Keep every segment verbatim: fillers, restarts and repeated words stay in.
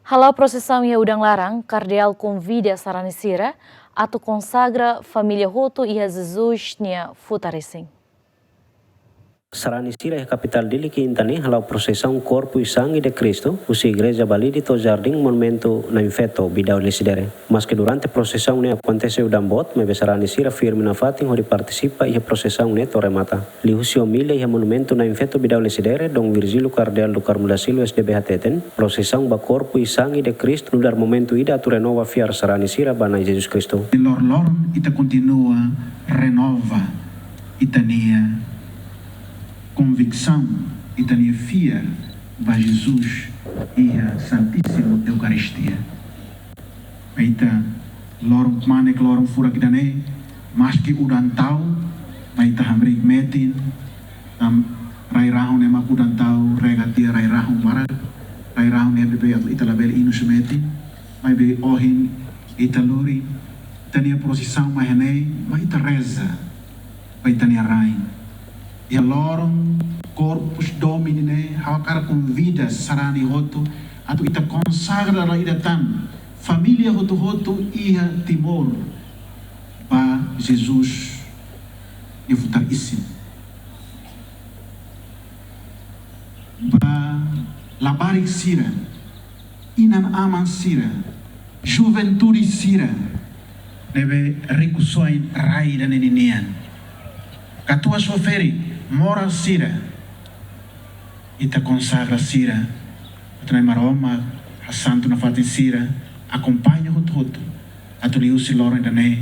Hala'o prosesaun iha udan laran, Kardeál konvida sarani sira atu konsagra família hotu iha Jesus nia futar isin. Sarani sira iha kapitál Dili Kinta ne'e hala'o prosesaun Corpo e Sangue de Cristo, husi Igreja Balide to'o Jardín Monumentu Na'in Feto, Bidau Lecidere. Maske durante prosesaun ne'e akontese udan boot, maibé sarani sira firme nafatin hodi partisipa iha prosesaun ne'e to'o remata. Liuhusi omilia iha Monumentu Na'in Feto, Bidau Lecidere, Dom Virgílio Kardeál do Carmo da Silva, S D B hateten, prosesaun ba Corpo e Sangue de Cristo nu'udar momentu ida atu renova fiar sarani sira ba Na'i Jesus Kristu. Loroloron ita kontinua renova ita-nia konviksaun, ita-nia fiar ba Jesus iha Santíssimu Eukaristia. Mai ita loron kmanek, loron furak ida-ne'e, maski udan tau, mai ita hamriik metin, tanba rai-rahun ne'e mak udan tau, rega tiha rai-rahun barak, rai-rahun ne'e beibeik ita labele inus metin, maibé ohin ita lori ita-nia prosesaun mai iha-ne'e, mai ita reza ba ita-nia Rain. Iha loron Corpus Domini ne'e, ha'u hakarak konvida sarani hotu atu ita konsagra dala ida tan família hotu-hotu iha Timor ba Jesus nia futar isin. Ba labarik sira, inan-aman sira, juventude sira ne'ebé rikusoin rai ida-ne'e ninian. Katuas-ferik moras sira, ita konsagra sira, atu Na'i Maromak hasantu nafatin sira, akompaña hotu-hotu, atu liuhusi loron ida-ne'e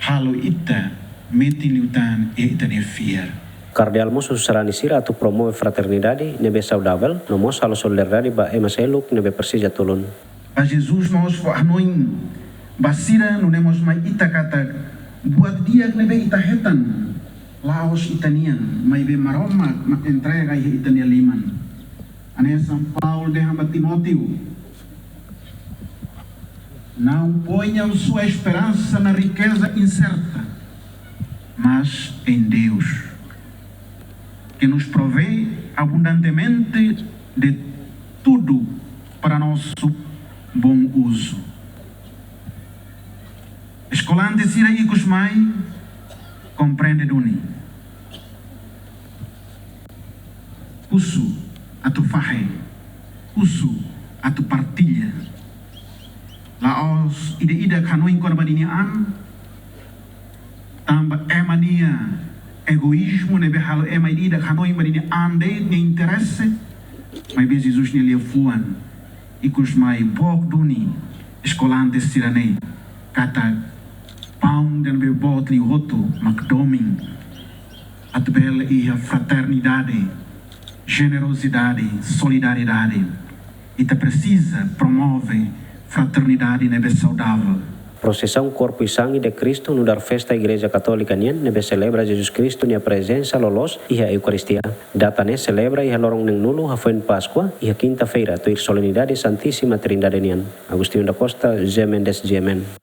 halo ita metin liután iha ita-nia fiar. Kardeál mós husu sarani sira atu promove fraternidade ne'ebé saudavel, no mós halo solidariedade ba ema seluk ne'ebé presiza tulun. Ba Jesus mós fó hanoin ba sira nune'e mós mai ita katak buat di'ak ne'ebé ita hetan la'ós ita-nian, maibé Maromak mak entrega iha ita-nia liman. Hanesan Paulo dehan ba Timóteo: Não ponham sua esperança na riqueza incerta, mas em Deus, que nos provê abundantemente de tudo para nosso bom uso. Eskolante sira ikus mai, komprende duni. Husu atu fahe, husu atu partilla. La'ós ida-idak hanoin kona-ba ninia an, tanba ema nia egoízmu ne'ebé halo ema ida-idak hanoin ba ninia an de'it, nia interese, maibé Jesus nia liafuan ikus mai book duni eskolante sira-ne'e katak paun ida ne'ebé boot liu hotu mak domin atu bele iha fraternidade, jenerozidade, solidariedade. Ita presiza promove fraternidade ne'ebé saudavel. Prosesaun Corpo e Sangue de Cristo nu'udar festa Igreja Katólika nian ne'ebé selebra Jesus Kristu nia prezensa loloos iha Eukaristia. Data ne'e selebra iha loron neenulu hafoin Páskua, iha kinta-feira, tuir solenidade Santíssima Trindade nian. Agostinho da Costa, G M N des G M N.